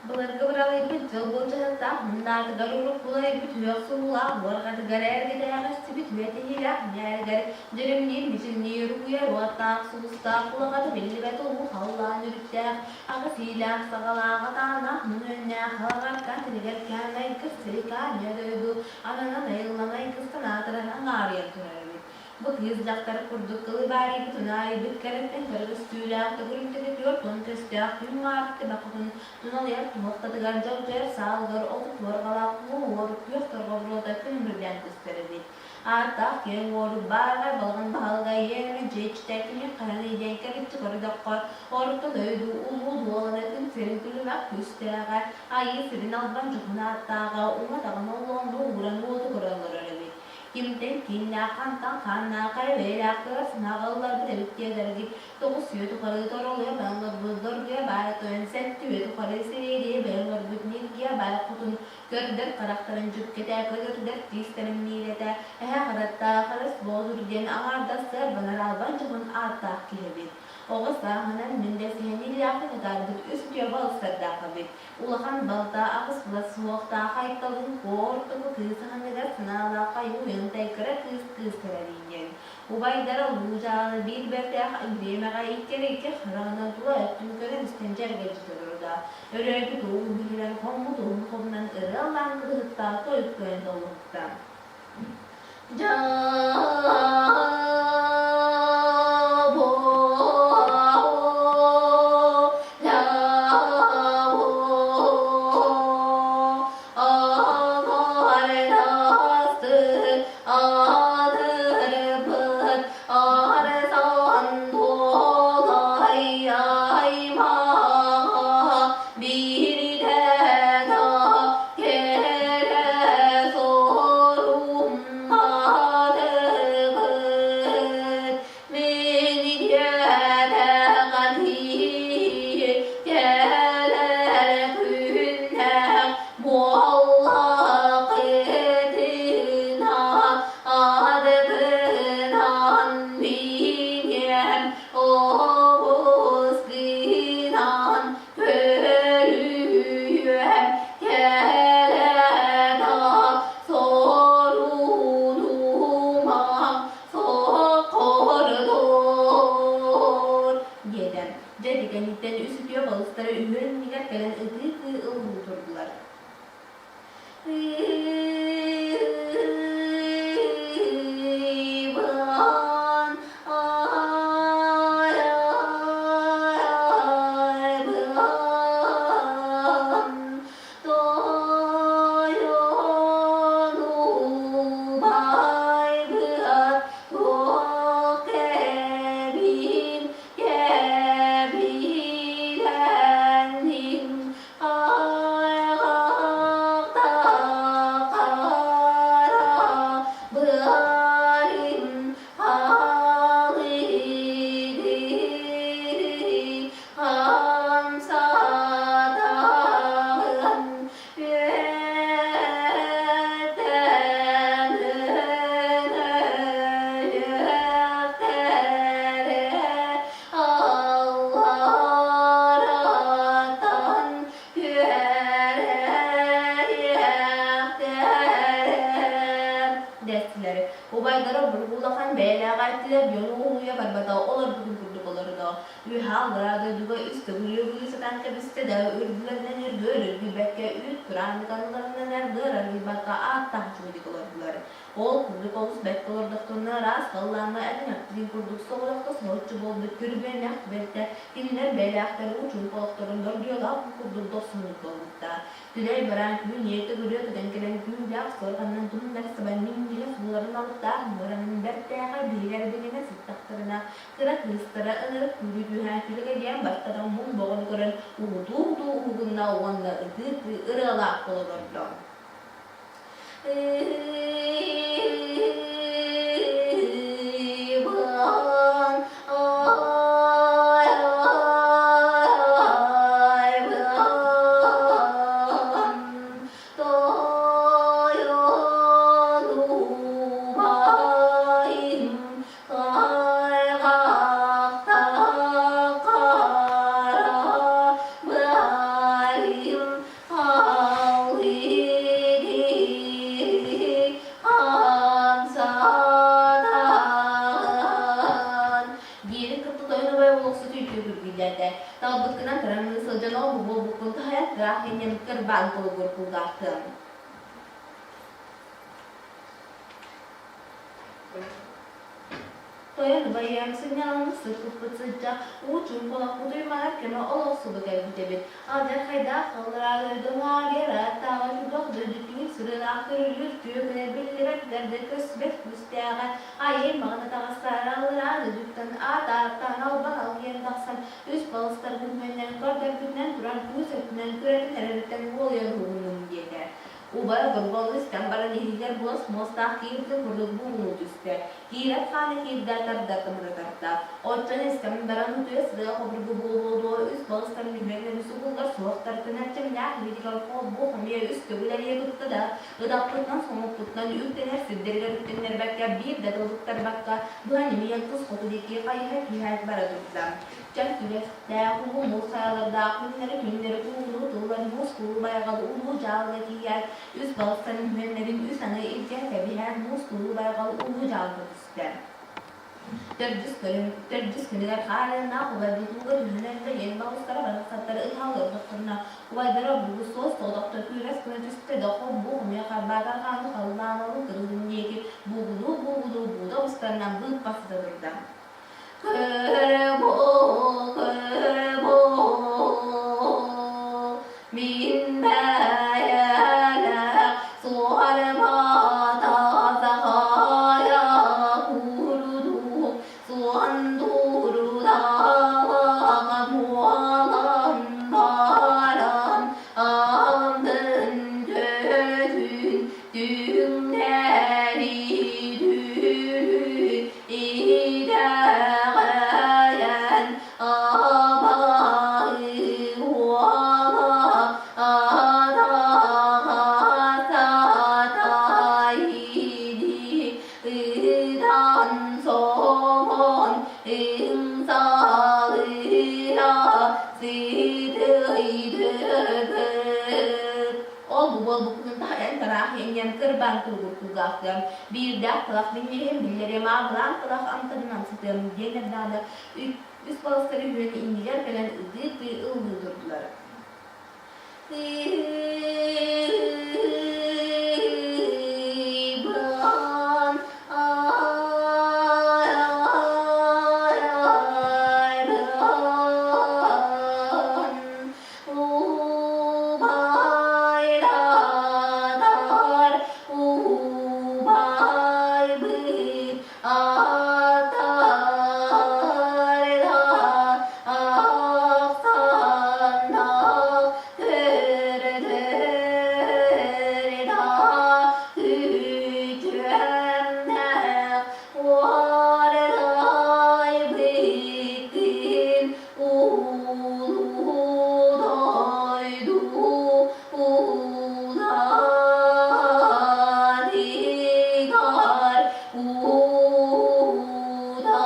Былыргы быралыйбыт дьыл былдьаһыктаах муннаатыгар уруккулайбыт үөх суһуулаах буорҕатыгар эргитээҕи истибит үөтэһиилээх ньээригэр дьиримниир мичилниир уйар уоттаах сулустаах улаҕата биллибэт улуу халлаан үрүттээх аҕыс иилээх саҕалаах атааннаах мөҥүөннээх алаҕаркаан тилигэр кээмэй кырсырикаанньа дойду ананан айыллан айгыстан аатыран аҥаарыйан турар эбит. Бу кыыс дьахтар курдук кылыбаарыйбыт унаайбыт кэрэттэн кыра көстүүлээх төгүрүмтэтэ 40 көстөөх күн маарты бакытын туналыйар туһахтатыгар дьалдьайар саалыгар отут уорҕалаах уу уор күөх торҕо буруота күлүмүрдээн көстөр эбит. Ааттаах киэҥ уору баараҕай балаҕан баһылыга иэҥэ дьиэччитэ кини хаһан диэн кэриччи көрдөххө, орто дойду улуу дуолана күн сирин күлүмэх күүстээҕэ, айыы сирин албан дьоһун ааттааҕа уҥа даҕаны оллоону ууран уоту көрө олорор эбит. Кимтэн кииннээх, хантан хааннаах, хайа бэйэлээх кыра санааҕа ылларбыт эбит диэтэргит, тоҕус үйэ тухары торолуйа баран олорбут доргуйа баай тойон, сэттэ үйэ тухары сириэдийэ бэйэн олорбут ньиргийэ баай хотун, көрдөр харахтарын дьүккэтэ, көтөрдөр тиистэрин миилэтэ, эһэ хараттаах, харыс боотур диэн аҥаардас сыарбанар албан дьоһун ааттаах киһи эбит. Оҕо сааһынан мин да сэһэниилээхпин ытаарбыт үс үтүө балыстардаах эбит. Улахан балта аҕыс былас суохтаах Айталын Куо ортоку кыыс аһыныгас санаалаах Айуу-Уйантай кыра кыыс кыыстара диэн. Убайдара Улуу Дьаалы биир бэртээх бириэмэҕэ икки эрэ икки хараҕынан тула өттүн көрөн-истэн дьэргэлдьитэ олордо. Өрөөбүт уун биһирэн, хоммут уһун хомунан ырыа ыллаан кыбыһыттаах тойук туойан доллоһутта. Диэтэ. Дьэ ити кэнниттэн үс үтүө балыстара үһүөн иннигэр кэлэн ытыы-ытыы ыллыы турдулар. Дэстилэр. Убайдара обургу улахан бэйэлээх эттилэр, дьону уһуйа барбата, олорбутун курдук олордо. Үөһэ аллараа дойдуга үс төгүл үөгүлүү сатаан кэбистэ да, үрдүлэринэн үргүөр үргүйбэккэ, үүт курааннык анныларынан аргыар аргыйбакка ааттаах үчүгэйдик олордулар. Ол курдук олус бэркэ олордохторуна ыраас халлааҥҥа этиҥ аттыгын курдук соҕотохто соһуччу буолбут күргүөмнээх түбэлтэ кинилэр бэйэлээхтэр уу-чуумпу олохторун доргуйалаах уу курдук дохсуннук буолбуттар. Түлэй бараан түүн ийэ төгүрүө көтөн кэлэн күүрдээх суорҕанынан тумнар сыбан минньигэс ууларын алыптаах муоранан бэртээхэй биһигэр бигэнэ сыттахтарына кыра кыыстара ынырык күүрүү түһээн күлүгэдийэн баттатан муҥ боҕун көрөн уһутуу-уһутуу уһугунна уонна ытыы-ытыы ырыалаах олордо. Диирин кытта тойон убай олохсут үтүө күргүйдээтэ. Талбыккынан тараҥныы сылдьан ол буолбуккун таһайан ыраах инньэн кырбаан кулугур кулгаахтыам. Тойон убайыам сынньалаҥҥа сыппыппыт сыдьах, уу чуумпу олохпут уйманар кэмэ олох субу кэлбит эбит. Алдьархайдаах халлараан дойдуҥааҕар ааттааҕа түгэх дойдутугар сырыылаах көрүлүүр түөкүнэ биллибэт бэрдэ көстүбэт күүстээҕэ айыы маҕана таҕыстаара аллараа дойдуттан аат ааттаан албан алгыйан тахсан үс балыстарбын үһүөннэрин көрдөрбүтүнэн туран күүс өттүнэн күрэтэн эрэриттэн уолуйан уһугуннум диэтэ. Убайа Горболу истэн баран иһигэр буос муостаах киирбитин курдук буугунуу түстэ. Киирэр хаана киирдэ, тарда тымыра тарта. Оччону истэн баран утуйа сытыа хобургу буолуо дуо, үс балыстан мүһүөн субуллар суохтар кынарчымнаах илиитигэр холбуу хомуйа үс төгүл эрийэ тутта да, ытаппытынан соҥоппутунан үктэнэр сирдэригэр үктэннэрбэккэ, биир да тыл туттарбакка, быһа ньимийэн тус хоту диэки хайыһа түһээт бара турда. Чэм түгэхтээх, улуу муус хайалардаах күннэри-күннэри куугунуу тыллар муус кулуу байҕал улуу дьаалыга тиийээт, үс балыстан үһүөннэрин үс аҥы илдьэ кэбиһээт муус кулуу байҕал улуу дьаалыга түстэ. Төрдүс көрүҥ, төрдүс күнүгэр хаарыаннаах убайбытыгар үһүнэн бэйиэн балыстара барахсаттары ытаһа олордохторуна, убайдара обургу суос соҕотохто күүрэс гына түстэ да хол-бу хомуйа харбаатар хааны халлаан кырыытын диэки буугунуу-буугунуу буута быстарынан быыппах сыта турда. Көрбө, көрбө, мин бэйэлээх суорбата сахайа курдук суон дурдаах буолан баран андын төтүн түҥнэри дүлү Итэҕэйэн абаһы уола атаҕа ини ытан соһон ымсалыйа сытыйдыбыт. Ол бу буолбуккун таһайан тараах иҥнэн кырбаан кулгуркугаахтыам Биирдээх талах минньиһин биллэриэм аабылаан талах амтанынан сытыам диэн эрдэҕинэ үс балыстары үһүөн иннигэр кэлэн ытыы-ытыы ыллыы турдулар. Ыйбан Убайдар, убайбыт атарда ахсаннах төрдөрда үтүөмнэх уордайбытын Улуу дойду улаатыгар уута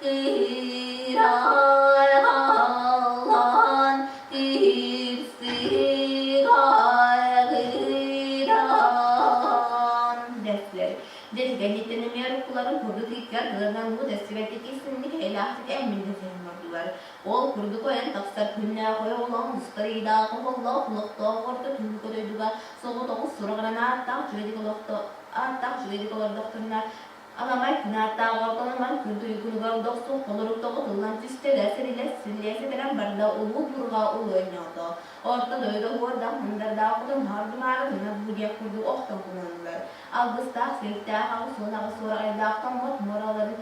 тырбыттын кыырайҕаллан типсигаргыдан дэстилэр. Дьэ кэнниттэн эмиэ уруккуларын курдук икки ардыларынан уу тэстибэттик истинник эйэлээхтик эммин оҥордулар. Ол курдук ойон тахсар күннээх ойоҕолоон устар ыйдаах оһоллоох олохтоох орто түмүк дойдуга соҕотоҕу сураҕынан ааттаах үчүгэйдик олохто ааттаах үчүгэйдик олордохторуна Аламай күн ааттааҕар ортоломон күн туйгунугар дохсун холорук тоҕутуллан түстэ да сирилэс силлиэ сэтэрэн барда улуу бурҕа улуу өнньоото. Орто дойду уордаах мындардаах хотун хардымаары гына бу диэх курдук охтон кумаллар. Алгыстаах силиктээх 88 суораҕайдаах тоҥмот муораларын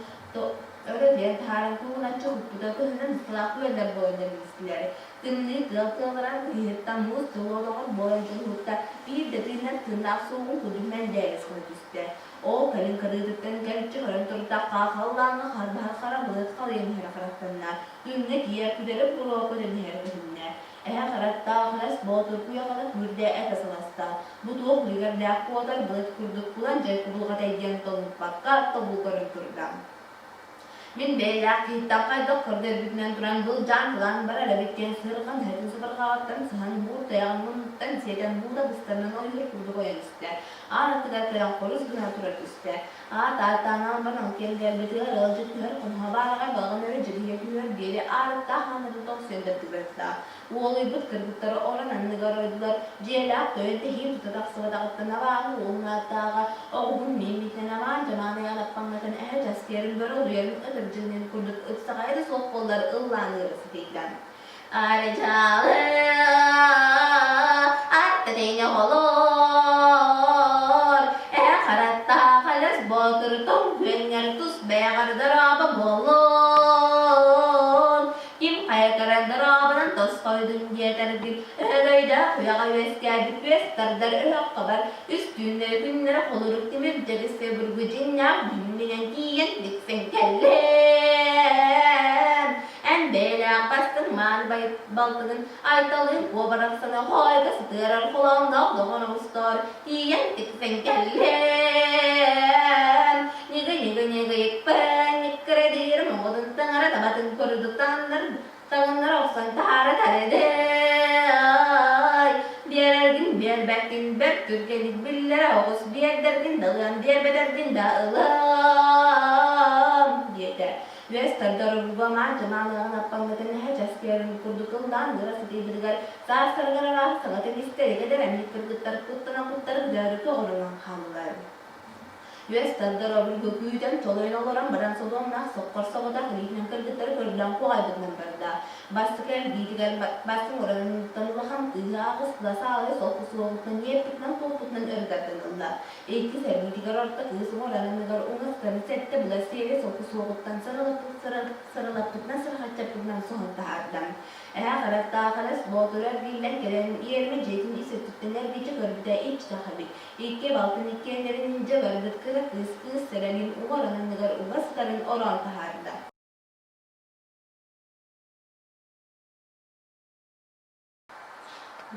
өрө диэн таһааран куугуначчы хуппута кыһынын ысталаах күөллэр буолан дэллистилэр. Тымныы тыал тыалыран кыһыһыттан муус тыл олоҕор буолан дьулуһутта биир да тыынар тыыннаах суоҕун курдук мэлдьэйэс гына түстэ. Ол кэлин кырыытыттан кэлчи көрөн турдахха халлааҥҥа харбаһар хара былыт халыйан иһэрэ харахтанна. Күҥҥэ тиийэ күдэрик буруо көтөн иһэрэ көһүннэ. Эһэ хараттаах эс боотур куйахата күүрдэ этэ саласта. Бу туох үлүгэрдээх куотар былыт курдук кулан дьай кубулҕатай диэн толлуппакка тобул көрөн турда. Мин бэйэлээх киһиттэн хайдах көрдөрбүтүнэн туран былдьаан кылаан барар эбит диэн сыарҕам эһэтин сабарҕаҕыттан сыһан буур тайаҕын муннуттан сиэтэн буута быстарынан ойуур курдук ойон истэ. Аан аттыгар кэлэн хорус гына тура түстэ. Аат ааттаан баран ол кэлбитигэр ыалдьыт түһэр хонуһа баараҕай балаҕан өрө дьигиһийэ түһүөр диэри аарыктаах ааннарын тоҥсуйан дабдыгыраттаах. Уолуйбут кыргыттары орон анныгар ойдулар, дьиэлээх тойон тэһиин тута тахсыбатаҕыттан абааһы уолун ааттааҕа оҕуһун мииммитинэн амаан дьамаан айаҕын аппаҥнатан эһэ часкыйарын бөрө улуйарын ытырдьыгыныын курдук ыпсаҕайа да суох буоллар ыллаан ыыра сытыйда. Арыдьаалы аттатыйны холоор, эһэ хараттаах элэс боотур тоҥ күөҥҥэр тус бэйэҕэр дорообо буоллун. Ким хайа көрөн дорообонон тосхойдун диэтэргин, өһөгөйдөөх үйэҕэ үөскээбит үөс тардар өһөх хабар, үс түүннэри күннэрэ холорук тимир дьэгисэ бургу дьиҥнээх дьүһүммүнэн тиийэн тиксэн кэллим. Эн бэйэлээх бастыҥ мааны балтыгын Айталыын куобарахсаны хоойго сытыарар холоонноох доҕор оҕустоор тиийэн тиксэн кэллим. Ньыгы-ньыгы-ньыгыйыкпын, ньыккырадыыр муҥутун таҥара табатын курдук таҥыннар таҥыннара охсон таһаара тарыдыай. Биэрэргин биэрбэккин бэрт түргэнник биллэрэ оҕус биэрдэргин да ылыам биэрбэтэргин да ылыам диэтэ. Үөс тардар уругу амаан дьамаан ыаҕын аппаҥнатан эһэ часкыйарын курдук ыллаан ыыра сытыйбытыгар саастарыгар араас саҥатын истэ илик эдэр эмиий кыргыттар куттана куттарын дөөрүкү оҕуруҥан хааллылар. Үөс тардар обургу күүтэн толойон олорон баран содуомнаах соххор соҕотох илиитинэн кыргыттары көрдөөн куоҕайбытынан барда. Бастакы эргиитигэр бастыҥ ураныттан улахан кыыһы аҕыс саалай солко суоҕуттан иэппитинэн-туоппутунан өрө тардан ылла. Иккис эргиитигэр орто кыыс уҥа ураныгар уҥа сэттэ була сиэри солко суоҕуттан сырылаппытынан сырахаччаппытынан соһон таһаарда. Эһэ харахтаах элэс боотура эргиллэн кэлэн иэрмэ дьиэтин ис өттүттэн эргиччи көрбүтэ иччитэх эбит. Икки балтын иккиэннэрин илдьэ барбыт кыра кыыс кыыс сэрэлиин уҥа ураныгар уга сытарын ороон таһаарда.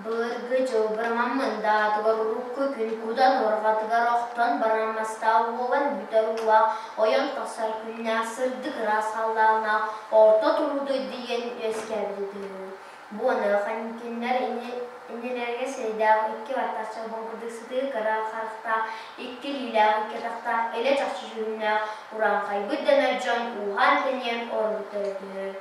Былыргы дьыл быраман мындаатыгар урукку күн кудан уорҕатыгар охтон баран мастаах уолан бүтэр уулаах ойон тахсар күннээх сырдык ыраас халлааннаах орто туруу дойду диэн үөскээбит үһү. Бу аныаха кинилэр иннилэригэр сирэйдээх икки баттах чолбон курдук сытыы кыра харахтаах, икки илиилээх, икки атахтаах, илэ-чахчы дьүһүннээх урааҥхайбыт дэнэр дьон ууһаан-тэнийэн олорбуттар үһү.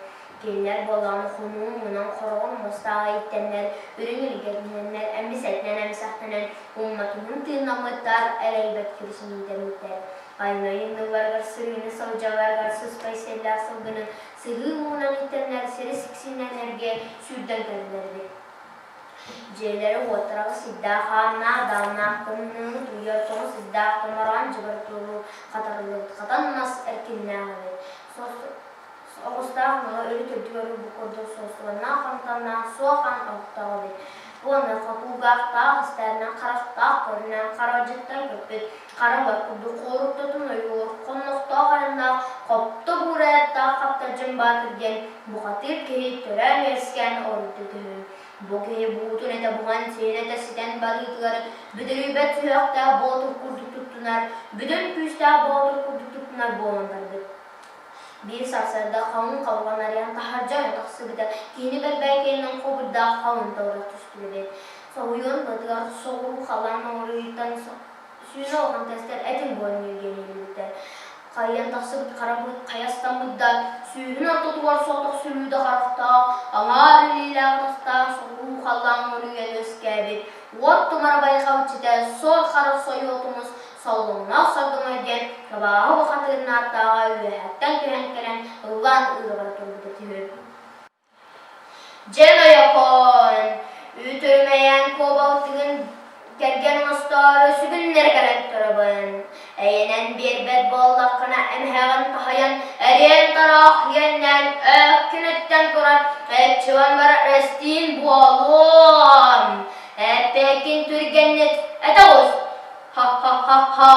Кинилэр буоллаҕына хонуу мунан хороҕор муостаах ииттэннэр, үрүҥ илгэннэннэр, эмис этинэн эмсэхтэнэн, умматыһын тыыннаммыттар, элэйбэт кирисин иитэммиттэр. Айна-айынныларыгар сырыыны сылдьалларыгар сыспай сиэллээх сылгыны сыһыы муҥунан ииттэннэр, сири сиксиннэннэргэ сүүрдэн кэллилэр эбит. Дьиэлэрэ-уоттара сирдээх хааннаах, дааннаах тымныыны тулуйар тоҕус сирдээх томороон дьыбар туолуу хатарыллыбыт хатан мас эркиннээх эбит. Оҕустаах мала өрүт үрдүгэр бу курдук суостуганнаах амтаннаах суох аан оһохтоох эбит. Уонна кулгаахтаах истэринэн харахтаах көрүнэн харадьыттан көппүт хара бар курдук хоруктотун ойуур хоннохтоох айаннаах хопто буурайаттаах хаптадьын баатыр диэн бухатыыр киһи төрөөн-үөскээн ордук үһү. Бу киһи буутун этэ буһан сиэн этэ ситэн барыытыгар бүдүрүйбэт сүһүөхтээх боотур курдук туттунар, бүтүн күүстээх боотур курдук туттунар буолан барбыт. Биир сарсыарда халыҥ халҕан арыйан таһырдьа ойон тахсыбыта, киһини бэрбээкэйинэн хобурдаах халыҥ торох түстүлэр эбит. Соһуйуон быатыгар соҕуруу халлаан оҥоруйуттан сүүнэ улахан тэстэр этиҥ буолан ньиргиэлииллибиттэр. Хайыйан тахсыбыт хара былыт хайастаммыт да, сүүһүн ортотугар соҕотох сүлүүдэ харахтаах, аҥаар илиилээх атахтаах соҕуруу халлаан оҥоруйан үөскээбит уот тумара байҕалчыта суор хара сойуо тумус Соллоҥноох сордоҥой диэн абааһы бухатыырын ааттааҕа үөһэттэн түһэн кэлэн ыллаан ыыра бара турбута үһү. Дьэ нойокоон, үүтүрүмэйээн куобалтыгын кэргэн оҥостоору сүгүннэрэ кэлэн турабын. Эйэнэн биэрбэт буоллаххына эмэһэҕин таһыйан эриэн тараах иэннээн өөккүнүттэн турар эччиван барар эстиин буолуом. Эппэккин түргэнник этэ оҕус. Ха-ха-ха-ха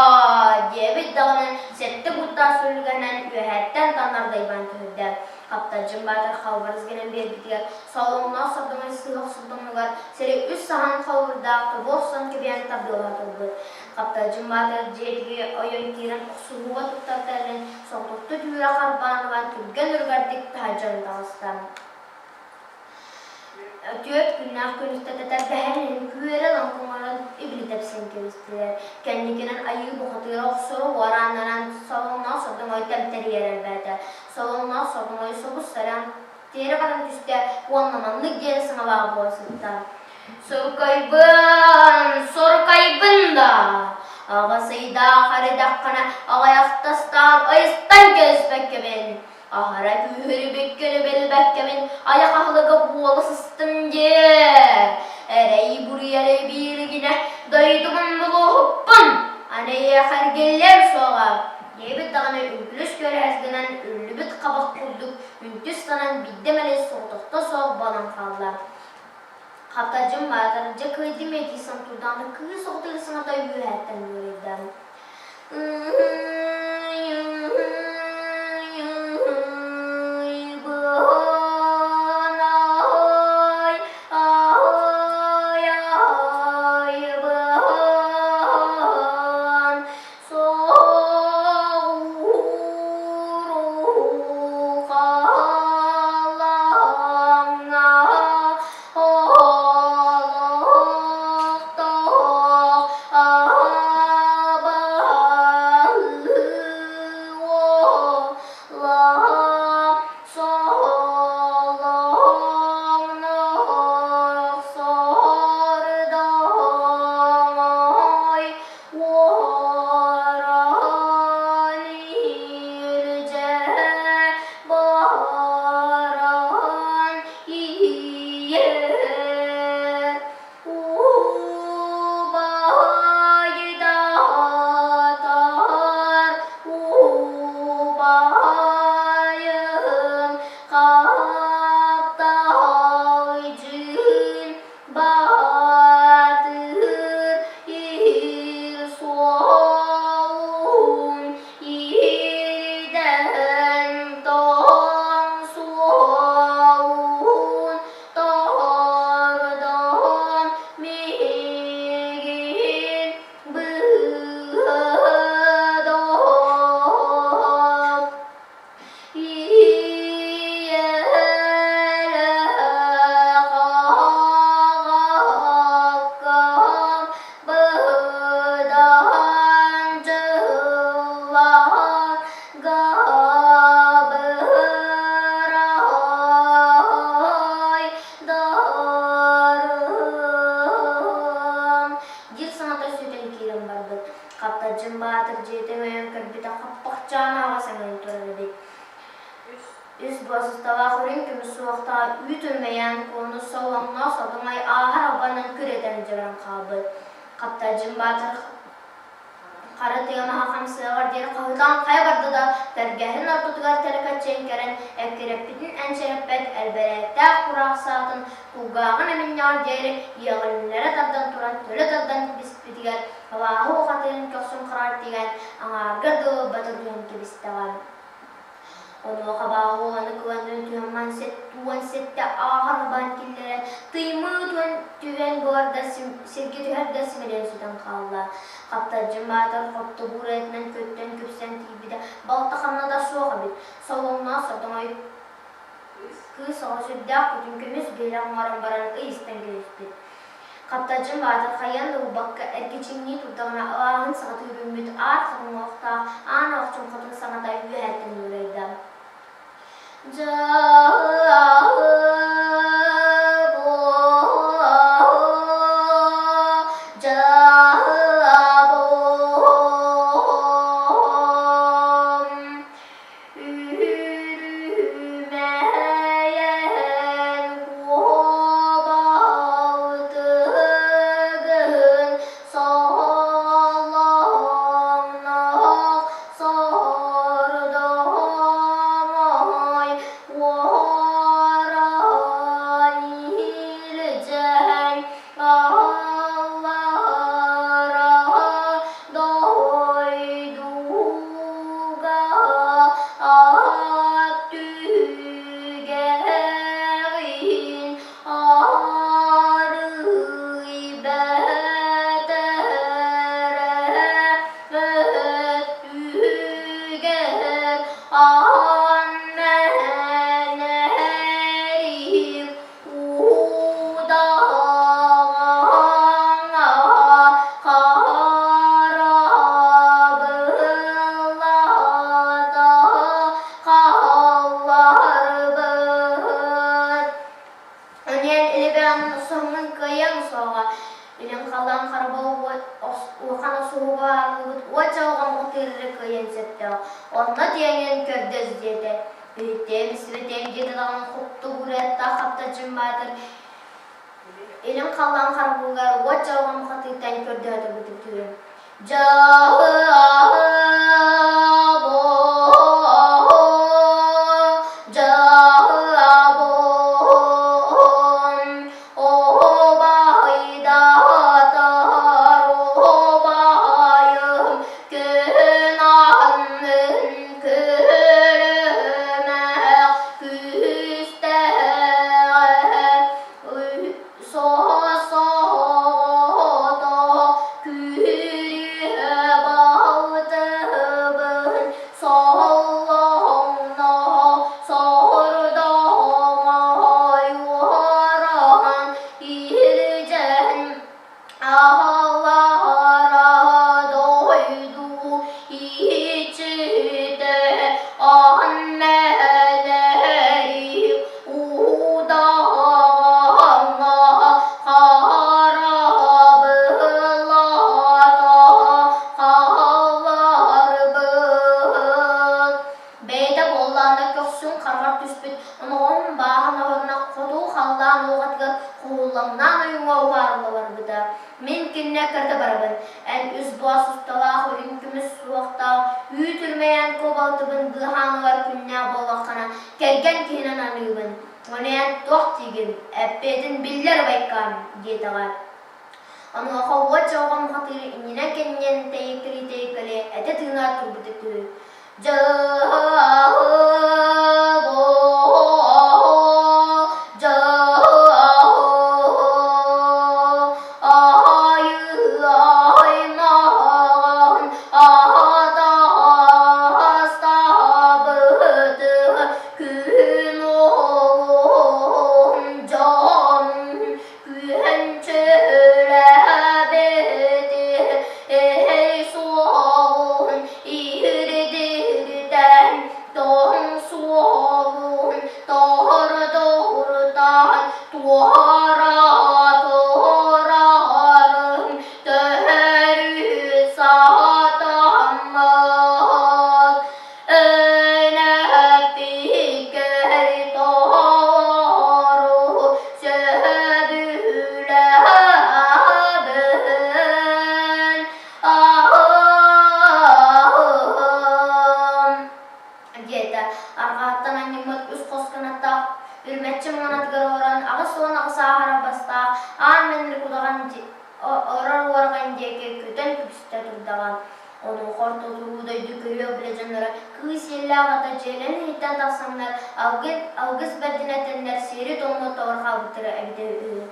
диэбит даҕаны сэттэ бут таас сүлүгэнэн үөһэттэн таҥнары дайбаан түһэрдэ. Хаптадьын Баатыр халбарыс гынан биэрбитигэр солоҥноох сордоҥой сыыһа охсубутугар сири үс саһаан холобурдаах тобу охсон кэбиһэн тардыалаһа турбут. Хаптадьын Баатыр дьиэтигэр ойон киирэн охсуһууга туттар тэрилин соҕотохто түүрэ харбаан ылан түргэн үлүгэрдик таһырдьаны таҕыста. Түөрт күннээх күнүстэтэ тэлгэһэн иһин күөрэ лаҥкыҥыран ибили тэпсэн кэбистилэр. Кэнникинэн айыы бухатыыра охсоро уорааннанан солоҥноох сордоҥой тэмтэрийэр элбээтэ. Солоҥноох сордоҥой собус-саран тиэрэ баран түстэ уонна маннык диэн саҥалаах буола сытта. Суркайбын, суркайбын да, аҕыс ыйдаах эрэдэххинэ аҕыйахтастаан ыйыстан кэбиспэккэбин. Аһара күүһүрүбүккүнү билбэккэбин айах аһылыга буола сыстым дии. Эрэй-буруй бииригинэ дойдубун булуоһуппун, аны эйиэхэ эргиллиэм суоҕа диэбит даҕаны үҥкүлүс күөрэһэс гынан үллүбүт хабах курдук үнтү ыстанан биирдэ эмэлэй соҕотохто суох буолан хаалла. Хатадьым баатар дьэ кыайдым ээ дии санатурдаҕына кыыс оҕотугар саҥата үөһэттэн дуорайда. Уоран иһирдьэ баран иһэр убайдаатар убайым хаптаһайдьын Баатыр иһир суолун иирдэн тоҥ суолун тордон миигин быыһадоо. Диир саҥата сүтэн киирэн барбыт. Хаптадьын Баатыр дьиэтэ өҥөйөн көрбүтэ хаппахчаан аҕа сэҥийэн турар эбит. Үс буосусталаах үрүҥ көмүс суохтаах үүт өҥөйөн куону солоҥноох содуҥай ааһар абанан күрэтэн дьөрөн хаалбыт. Хаптадьын Баатыр Хара тыа маһа хамсыаҕар диэри хаһыытаан хайа барда да, тэлгэһин ортотугар тэлэкэччийэн кэлэн, эккирэппитин энчирэппэт элбэрээттээх кураах саатын кулгааҕын эминньэҕэр диэри иэҕиллэрэ тардан туран төлө тардан кэбиспитигэр, абааһы уохатыын көхсүн хараҕар тиийэн, аҥаарга дылы бата түһэн кэбистэҕэ. Онуоха бааһы уоланы кыланыы түһэн 17 ааһар баан киллэрэн, тыймыы түһэн буолар да сиргэ түһэр да симэлийэн сүтэн хаалла. Хаптадьын Баатыр хоттобуур этинэн көттөн күпсэн тиийбитэ балта ханна да суох эбит. Солоҥноох сотоҥой кыыс оҕо сүрдээх күтүн көмүс биһилэх оҥорон баран ый истэн кэбиспит. Хаптадьын Баатыр хайаан да булбакка эргичиҥнии турдаҕына алааһын саҕа түүрүммүт аар хатыҥ уохтаах аан охчун хотун саҥата үөһэттэн уурайда. Үһүрүмэйэн куобалтыгын солоҥноох эрэ кыайыан сөптөөх, онно тиийэн көрдөс диэтэ. Иһиттээн истибэтээн диэтэ даҕаны хуптугуруйаттаах хаптаччыммаатар илин халлаан харбыыгар уот дьалҕам хатыыттан көрдөһө турбутун Соһо-соһото күүрүө балтыбын соллоҥно сордоҥо уораан илдьэн аһалара дойду иччитэ аан мэнэри Удаҕаҥҥа харабыллата хаалларбыт. Бэйэтэ буоллаҕына көхсүн хараҕар түспүт оноҕоһун бааһын оһоруна хоту халлаан уоҕатыгар хоһуллаҥнаан ойууҥҥа уһаарылла барбыта. Мин кинини кытта барабын. Эн үс буос усталаах үрүҥ көмүс суохтаах үүт үрмэйэн куобалтыбын быыһаан ылар күннээх буоллаххына, кэргэн киһинэн аныыбын. Ону эн туох диигин, эппиэтин биллэр убайкаам, диэтэҕэ. Онуоха уот дьолҕом хатыыр иннинэн-кэннинэн тэйиккэлии-тэйиккэлии этэ-тыына турбут үһү. Дьаһал Диэтэ. Арҕааттан анньыммыт үс хос кынаттаах үрмэччи маҥанатыгар олорон 88 ааһара бастаах аан мэнник удаҕан олорор уорҕан диэки көтөн күпсүтэ турдаҕа. Онуоха ортотуруу дойду көрүөх билэ дьонноро кыыс сиэллээх ата дьиэлэрин иһиттэн тахсаннар алгыс бэрдин этэннэр сиэри-туому тоҕор хаалбыттара эбитэ үһү.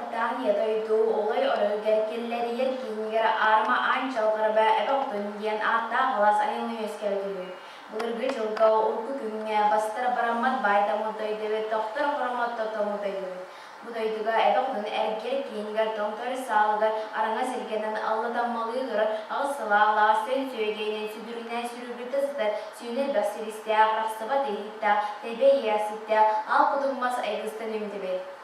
Ортаах Ийэ дойду Олой оройугар киллэрийэр киинигэр аарыма аан чалҕарба Эбэ Хотун диэн ааттаах алаас айыллан үөскээбит үһү. Былыргы дьылга урукку күҥҥэ бастар бараммат баайдаммыт дойду эбит, тохтор хороммот тотоммут дойду эбит. Бу дойдуга Эбэ Хотун эргиэр киинигэр Томтор саалыгар араҥа сиргэнэн аллатаммалыы турар аҕыс салаалаах сөн сүөгэйинэн сүдүрүнэн сүрүрбүтэ сытар сүүнэ элбэх силистээх, арахсыбат иһиттээх, тэбэ иэйэхситтээх, аал кутун мас айгыстан үүммүт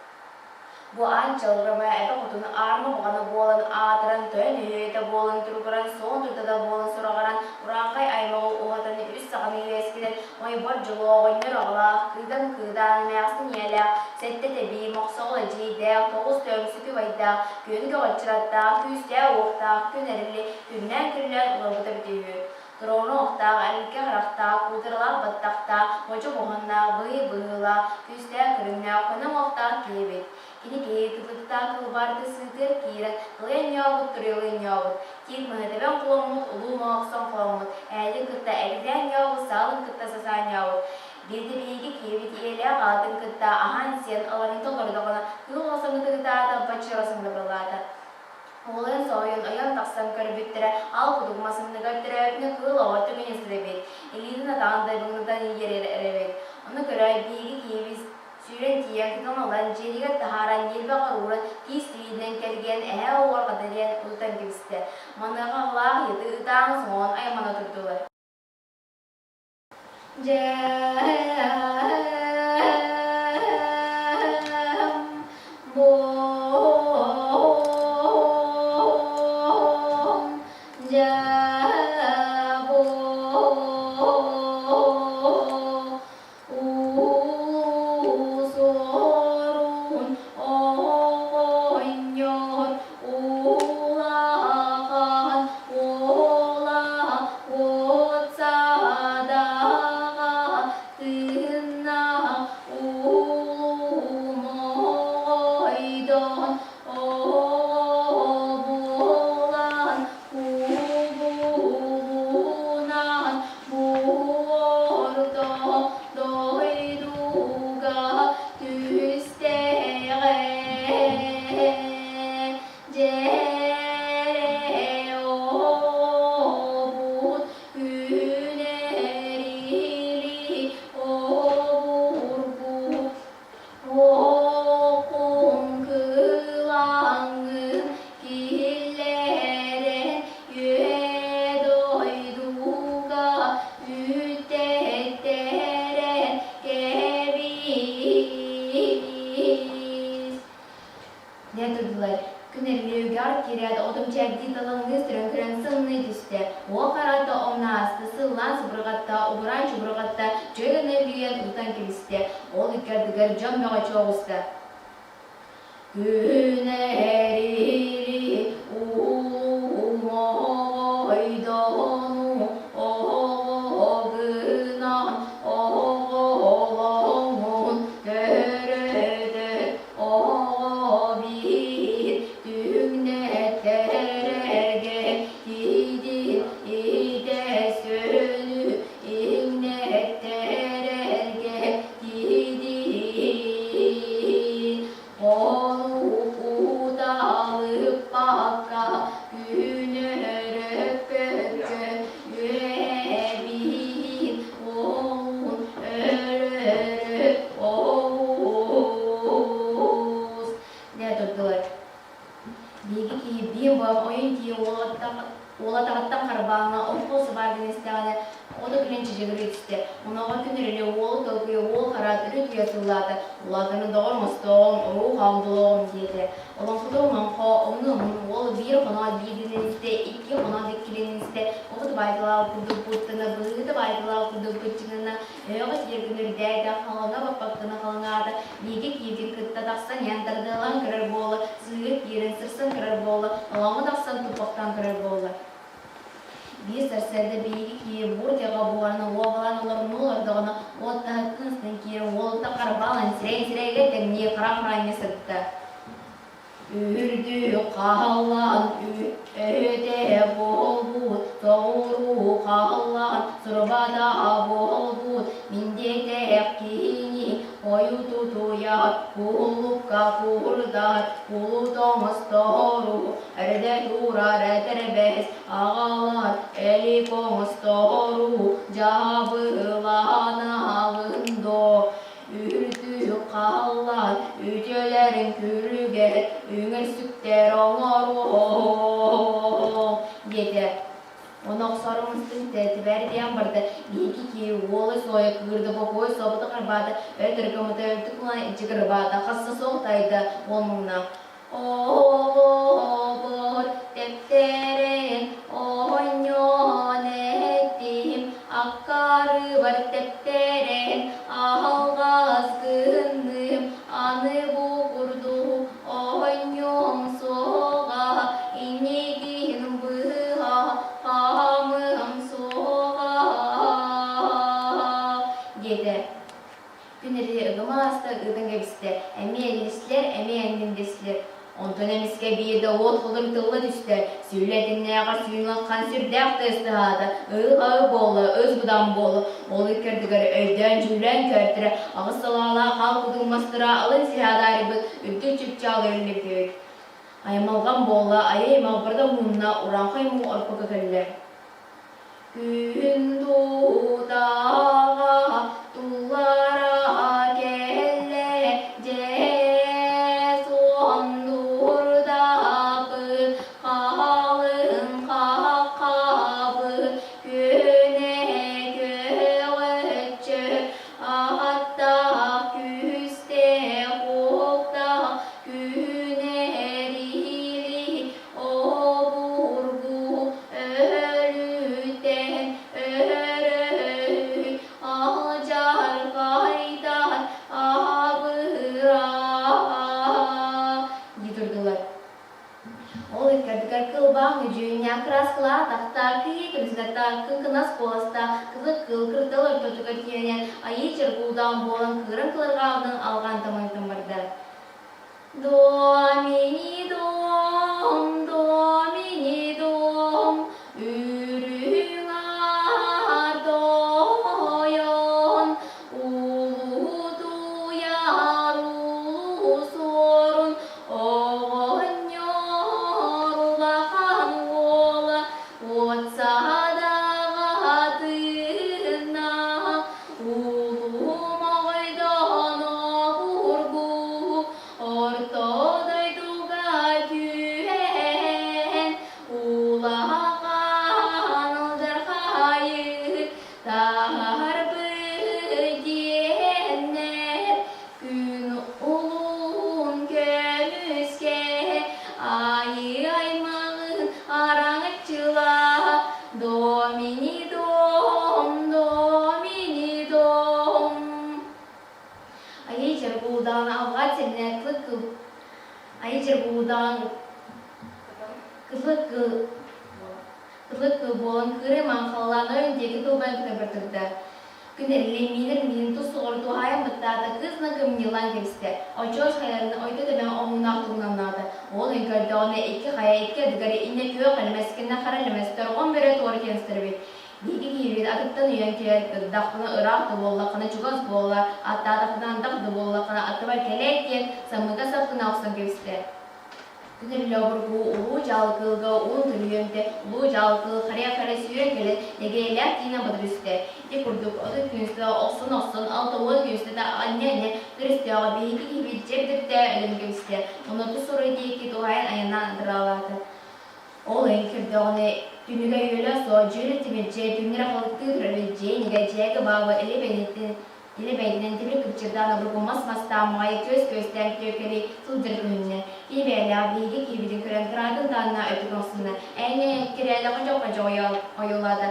Бу аан чаллырма эбэ хотун аарма баҕана буолан аатыран, тойон өһүөтэ буолан туругуран, суон дурдата буолан сураҕыран, урааҥхай аймаҕы уһатан үс саҕаны үөскэтэн, ойбор дьолуо оҕонньор аҕалаах, кыыдам кыыдаан эмээхсин ийэлээх, сэттэ тэбии, мохсоҕол эдьиийдээх, тоҕус төҥсүк убайдаах, күөн көҕөччөр аттаах, күүстээх-уохтаах, күн эрили, күннээн-күннээн олорбута эбитэ үһү. Туруору охтоох, эрилкэ харахтаах, куудуралаах баттахтаах, модьу муһуннаах, быһый быһыылаах, күүстээх көрүҥнээх, көнө уҥуохтаах киһи эбит. Кини киһи кытыттаах кылбаарга сыытыар киирэн, кылыйан ньообут, туруйалыын ньообут, киир мыһа тэбэн холоммут, улуу моһохсон холоммут, ээлин кытта эрдээн ньообут, саалын кытта сасаан ньообут. Биирдэ биһиги киһибит ийэлээх аҕатын кытта аһаан-сиэн аларын толордоҕуна, кыыл оҕосоҥҥутун ытаата, баччыра сыҥырылаата. Уолун соһуйан ойон тахсан көрбүттэрэ, ал кудук масынныгар төрөөбүтүнэ кыыл оҕо түгэнэ сытар эбит, илиитин атаҕын дайбаҥнатан иэрэр эбит. Ону көрөөт биһиги киһибит сүүрэн тиийэн тутан ылан дьиэтигэр таһааран ньиэрбэҕэ ууран киис тириитинэн кэлгийэн эһээ уорҕата диэн утутан кэбистэ. Маныаха аҕалаах ыйыты ытаан-соҥоон аймана турдулар. Дьэ, бу Дьэ Уусуорун оҕонньор улахан уола уот садаҕа тыыннаах улуу моҕойдон оҕо буолан кубулунан Буорто дойдуга түстэҕэ дьэрэ оҕобут күнэрили обургу Уокун кылаҥын киллэрэн үө дойдуга үттэттэрэн кэбис. Дьэ турдулар. Күн эргийүүгэр киирээт отум чэрдии талаҥныы сүрэн көрөн сымныы түстэ. Уол харата онно ааста, сыллаан субурҕатта, убураан чубурҕатта, чөл гына үлүйэн утан кэбистэ. Ол икки ардыгар дьон бөҕө чуоҕуста. Күн эрили уумойдону оҕо гынан оҕолоҥун төрөтөр Оҕо биир түҥнэттэрэргэ тиийдин итэс-өлү иҥнэттэрэргэ тиийдин Хонуу-куталыппакка күн өрөппөккө үөһэбиин уолун өлөрө оҕус Дьэ турдулар. Биһиги киһи биир буолан ойун киһи уолатаҕыттан харбааҥҥа ол сыбааргын истэҕинэ оҕото күлэн чыжыгырыы түстэ. Онуоха күн өрүнэ уолу толкуйа уол хараат өрө туйа сыллаата. Улаатаны доҕор оҥостоҕум, уруу-хаам булуоҕум диэтэ. Олоҥхото олоҥхо, омуну омун, уол биир хоноот биир гынан истэ, икки хоноот иккилэнэн истэ, оҕото баайталаах курдук быттана, быһыыта баайталаах курдук быччыҥнана, өйөҕө тиийэр гына үрдээтэ, халыҥа баппат гына халыҥаата, бииргэ киирдин кытта тахсан иһэн тардыалаан көрөр буола, сыыһа киирэн сырсан көрөр буола, олоҥхо тахсан туппахтаан көрөр буола. Биир сарсыарда биһиги киһи бур тыаҕа буорана уобалаан олорунуу олордоҕуна, уот таһыттан ыстан киирэн уолуттан харбаалан сирэйин-сирэйигэр тэҥнии хара-хараҥҥа сытта. Үрдүк хааллаан өтө буолбут, соҕуруу хааллаан сурбата буолбут, мин диэтэх киһини ойутутуйар, кулукка куурдар, кулут оҥостору, эрдэ турар этэрбэс, аҕалар элик оҥостору, дьаабыланалын доо, Үрдүк хааллан үтүөлэрин күлүгэр үҥэр-сүктэр оҥоруоҥ диэтэ. Ону охсорум устун тэтибэр диэн барда. Биһиги киһи уолу суойа кыырда бокуой собото харбаата, өтөр кымыта өлтүк ылан иччи кырбаата, хасса суох тайда уол муҥнаах. Оҕобор тэптэрэн оонньоон эттим, аккаарыбар тэптэрэн аһалҕас гынным, аны бу курдук оонньуом суоҕа, иннигин быһа хаамыам суоҕа диэтэ. Күн эрэ ыгым ааста ыытан кэбистэ, эмиэ эллистилэр, эмиэ эҥнэҥдэстилэр. Онтон эмискэ биирдэ уот холур тылла түстэ, сүүлэ этиннээҕэр сүүнүөххан сүрдээх тыастаһаата, ыы-ыы буолла, ыс-быдан буолла. Ол иккэрдигэр өйдөөн-дьүүллээн көөртөрө, аҕыс салаалаах хаал кутуҥ мастара алын сиһэ адаарыйбыт үрдүк чыпчаал өрүллүбүт. Аймалҕан буолла, айа-аймах барыта муһунна, урааҥхай муу орпокко кэллэ. Күн тутаҕа туллара кэллэ, дьэ суондурдаппыт, халыҥ хаххабыт, күнэ көҕөччө, аттаах күүстээх уохтаах күнэ. Ол иккэрдигэр кылбаах үдьүүннээх кырааскалаах атахтаах кыйыы көмүскэттээх кыҥкынас куоластаах кыһыл кыыл кырдал ортотугар тиийэн айыы чоргуулдаах буолан кыыран кылырҕаабытын алҕаан тамайытан барда. Домини дом, домини дом, үрүҥ аар тойон, улуутуйар улуу суорун оҕонньор улахан уола уот садаҕа тыынна, улуу моҕойдоон обургу орто дойдуга түһэн, улахан алдьархайы таһаарбыт диэннэр күн улуун көмүскэ айыы аймаҕын араҥаччыла Домини дом, домини дом. Айыы Дьаргуулдаан алҕаа сиринэ кыл кыл Айыы Дьаргуулдаан кылы кыл кылы кыл буолан кыырай маҥхаллаан ойон диэки тылбайан көтөрбөр турда. Күн эрилий миинэр миин тус соҕуру туһаайан баттаата, кыыс кымньыылаан кэбистэ. Очуос хайаларын ойто тэбэн омуннаах тугунаннаата. Уол өҥкөрдөҕүнэ икки хайа икки ардыгар иннэ күөх элэмэс кэннэ хара элэмэс торҕон бөрө туора киэн эбит. Биһиги киһибит атыттан үйэн кэлэн ырдахпына ыраах да буоллаххына чугас буолла, аттаатахпына антах да буоллаххына аттыбар кэлээт диэн самыыга саппына охсон кэбистэ. Күнүллэ обургу улуу дьаалкыылга уун түрүйүөмтэ, улуу дьаалкыыл харыйа-харыйа сүүрэн кэлэн, нэгэлээх тиинэ бодоруста. Ити курдук 30 күн охсон-охсон, 60 күн анньа-анньа көрүстөҕө биһиги киһибит дьэ бүтүртэ өлөн кэбистэ. Онно тус суруй диэки туһаайан айаннаан ытыраалаата. Ол ыйын көрдөҕүнэ, түнүгэ үөлэ суох дьүөрэ тимирдьэ түҥнэри халыктыы турар дьиэ дьээгэ баабы илэ бэйэтин илэ бэйэтинэн тимир кыпчырдаан обургу мас-мастаан маҕайы күөс-күөстээн түөкэли сылдьар көһүннэ. Кини бэйэлээх биһиги киһибитин көрөн кыраатын таанна өтүк оҥсунна. Ээҥҥэ кирээлэҕэ дьоххо ойуулаата.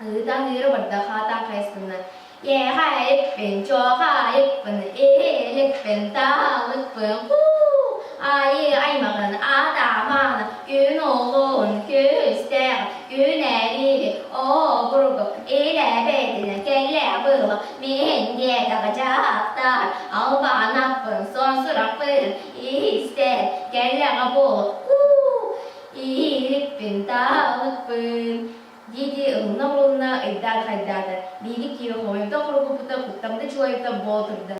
Ыытан ыыра барда, хаатаан хайыстынна. Иэхэйиппин, чуохайыппын, иһиликпин, таалыкпын, хуу! Айыы аймаҕын, атамааны, күн улуун, күүстээх, күн эриири, обургу, илэ бэйэтинэн кэлэ была, мин диэтэх дьахтар, албанаппын, сон сурахпын, истэр, кэллэҕэ буолу, хуу! Иһиликпин, таалыкпын. Дии-дии ылына-булуна ыйдаан хайдаата. Биһиги киһи хомойбута-хоргуппута, куттаммыта-чулайбыта буола турда.